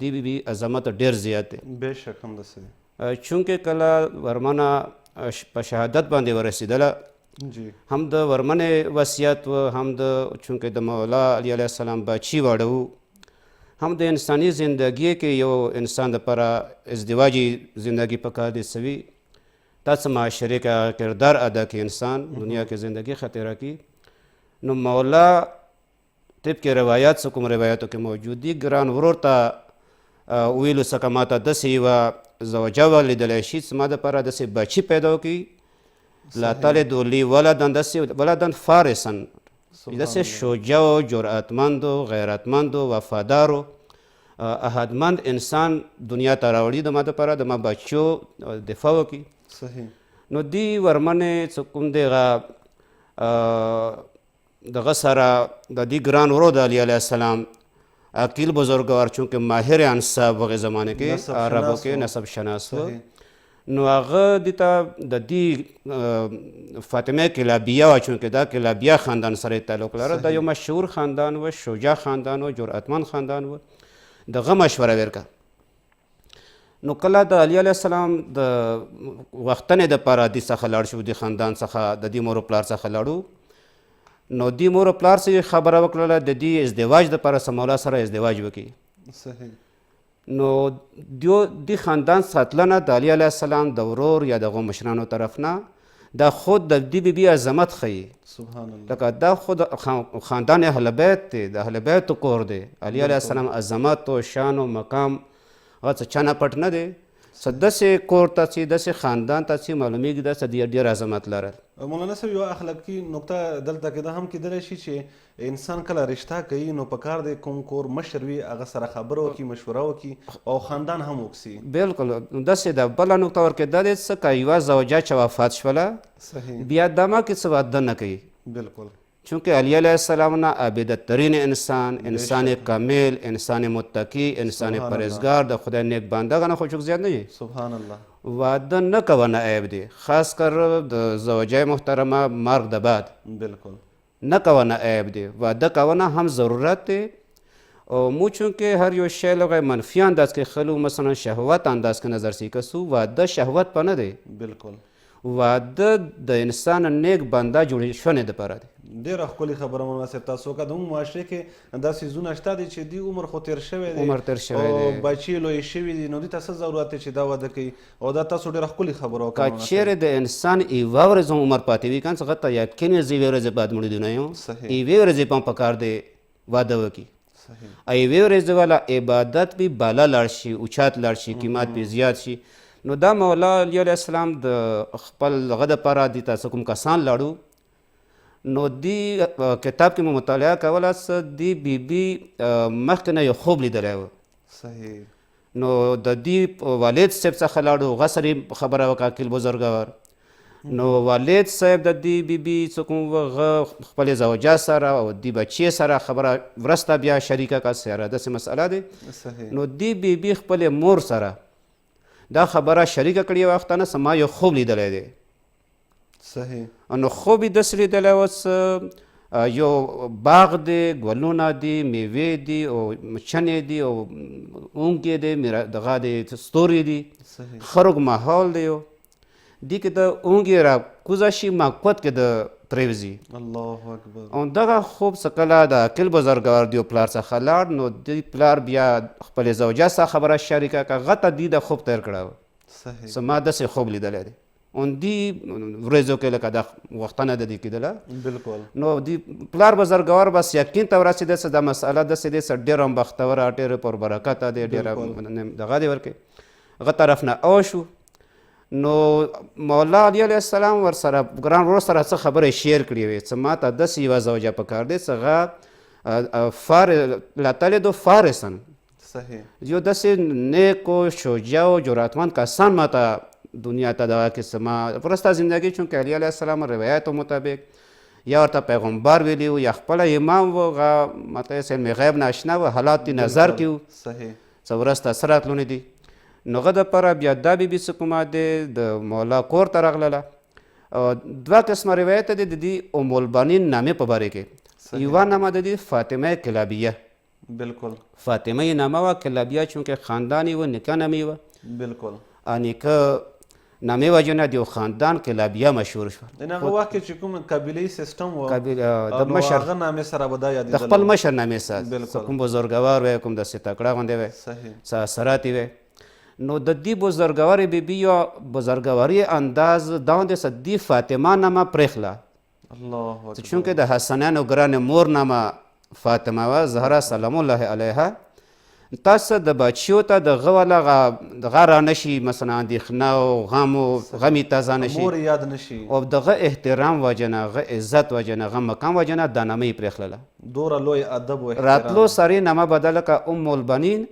دې بي بي عظمت ډېر زیات دی. بېشک همداسې دی. چونکه کله ورمنه په شهادت باندې ورسېدله، هم د ورمنې وصیت و، هم د چونکه د مولا علی علیه السلام بچي واړه وو، هم د انساني زندګي کې یو انسان دپاره ازدواجي زندګي پکار دی څه وي، تا څه معاشرې کې هغه کردار ادا کړي، انسان دنیا کې زندګي ښه تېره کړي. نو مولا طب کې روایات څه کوم روایاتو کې موجود دي، ګران ورور ته ویلو څخه ماته داسې یوه زوجه ولیدلی شي چې ما دپاره داسې بچي پیدا کړي، لا تلد لي ولدا، داسې ولدا فارسا، داسې شجاع و جرأتمند و غیرتمند و وفادار و احدمند انسان دنیا ته راوړي د ما دپاره د ما بچیو دفاع وکړي. نو دی ورمنې څه کوم دی هغه دغه سره د دې ګران ورور د علی علیه السلام عقیل بزرګوار چونکه ماهر انساب وغه زمانه کې عربو کې نسب شناس و، نو هغه دې ته د دې فاطمه کلابیه وه، چونکه دا کلابیه خاندان سره تعلق لره، دا یو مشهور خاندان و، شجاع خاندان و، جرأتمند خاندان و، دغه مشوره ورکړه. نو کله د علی علیه السلام د غوښتنې دپاره دې څخه لاړ شو، د خاندان څخه د دې مور و پلار څخه لاړو، نو دې مور و پلار څه خبره وکړله د دې ازدواج دپاره څه مولا سره ازدواج وکړي. نو دیو دې خاندان ساتلنه د علی علیه السلام د ورور یا دغو مشرانو طرف نه دا خود د دې بي بي عظمت ښیي. لکه دا خود خاندان اهل بیت دی، د اهل بیت کور دی، علی علیه السلام عظمت او شان او مقام هغه څه چا نه پټ نه دی. څه داسې کور ته چې داسې خاندان ته چې معلومیږي دا څه ډېر عظمت لرل. مولانا صاحب یوه اخلاقي نکته دلته کې دا هم کېدلی شي چې انسان کله رشته کوي نو پکار دی کوم کور مشر وي هغه سره خبره وکړي، مشوره وکړي او خاندان هم وکسي. بلکل داسې ده. بله نکته ورکې دا دی څه که یوه زوجه چې وفات شوله بیا دمه کې څه واده نه کوي. بلکل. چونکه علی علیه السلام نه عابده ترین انسان، انسان کامل، انسان متقی، انسان پرهیزګار، د خدای نیک بنده غنه خو څوک زیات نه وي. سبحان الله. واده نه کوه نه عیب دی، خاص کر د زوجه محترمه مرګ د بعد. بلکل. نه کوه نه عیب دی، واده کوه نه هم ضرورت دی. او مو چونکه هر یو شی لغه منفي انداز کې خلو، مثلا شهوت انداز کې نظر سی کسو، واده شهوت په نه دی. بلکل. واده د انسان نیک بنده جوړ شونې دپاره دی. ډېره ښکلې خبره مولانا صاحب تاسو وکړه. زموږ معاشرې کې داسې څیزونه شته دي چې دې عمر خو تېر شوی دی، عمر تېر شوی او دی، بچي لوی شوي دي، نو دې ته څه ضرورت دی چې دا واده کوي؟ او دا تاسو ډېره ښکلې خبره وکړه که چېرې د انسان یوه ورځ هم عمر پاتې وي که نه، هغه ته یقین وي زه یوې ورځې بعد مړ دنیا یم، یوې ورځې به هم پکار دی واده وکړي. یوې ورځې والا عبادت به بالا لاړ شي، اوچت لاړ شي، قیمت به زیات شي. نو دا مولا علی علیه السلام د خپل هغه دپاره دې ته څه کوم کسان لاړو، نو دې کتاب کې مو مطالعه کوله څه دې بي بي مخکې نه یو خوب لیدلی و. نو د دې والد صاحب څخه لاړو، هغه سره یې خبره وکړه عقیل بزرګور. نو والد صاحب د دې بي بي څه کوم و، هغه خپلې زوجه سره او دې بچې سره خبره ورسته بیا شریکه کړه، سره داسې مسئله دی. نو دې بي بي خپلې مور سره دا خبره شریکه کړې یوه وخته نه، ما یو خوب لیدلی دی. نو خوب یې داسې لیدلی و څه یو باغ دی، ګلونه دي، میوې دي، او چنې دي، او اونګې دی، دغه دی، ستوري دي، ښه روږ ماحول دی. یو دې کې د اونګې را کوزه شي، ما کوت کې د پرېوځي. الله اکبر. او دغه خوب څه کله د عقیل بزرګوار دیو پلار څخه لاړ، نو دی پلار بیا خپلې زوجه سره خبره شریکه کړه، هغه ته دی د خوب تیر کړی و. څه ما داسې خوب لیدلی دی. اون دی ورځو کې لکه دا غوښتنه د دې کېدله. نو دی پلار بزرګوار بس یقین ته ورسېده چې دا مسئله داسې دی چې ډېره هم بختوره، ډېره پر برکته دی، ډېره دغه دی ورکې. هغه طرف نه او شو. نو مولا علی علیه السلام ورسره ګران ورور سره څه خبرې شیر کړې وې چې ما ته داسې یوه زوجه پکار دی چې هغه لا تلدو فارسن، یو داسې نیک او شجاع او جرأتمند کسان ما ته دنیا ته دغه کې څه ما ورسته زندګي، چونکه علی علیه السلام روایتو مطابق یا ورته پیغمبر ویلي و یا خپله امام و، هغه ماته علم غیب نه اشنا و، حالات دې نظر کې و، څه ورسته څه راتلوني دي. نو هغه دپاره بیا دا بي بي څه کومه دی د مولا کور ته راغلله. دوه قسمه روایت دی د دې ام البنین نامې په باره کې. یوه نامه د دې فاطمه کلابیه. بالکل. فاطمه یې نامه وه، کلابیا چونکه خاندان یې و، نیکه نامې وه. بالکل. نیکه نامې وجه نه د یو خاندان کلابیا مشهور شو. یعنې هغه وخت کې چې کوم قبیلهيي سیستم و، د نو مشر هغه نامې سره به دا د یادېدل. خپل مشر نامې سره، بالکل. کوم بزرګوار وی، کوم داسې تکړه غوندې وی، صحیح. څه اثرات یې وی. نو د دې بزرګوارې بي بي یو بزرګواري انداز دا غوندې څه دې فاطمه نامه پرېښله. الله اکبر. چونکه د حسنینو ګرانې مور نامه فاطمه وه، زهرا سلام الله علیها، تاسو د بچیو ته د غه والا غه را نه شي، مثلا اندېښنه او غم او غم یې تازه نه شي، مور یاد نه شي، او د غه احترام وجنه، غه عزت وجنه، غه مقام وجنه دا نامه یې پرېښلله. دوره لوی ادب و احترام. راتلو سرې نامه بدله که ام البنین.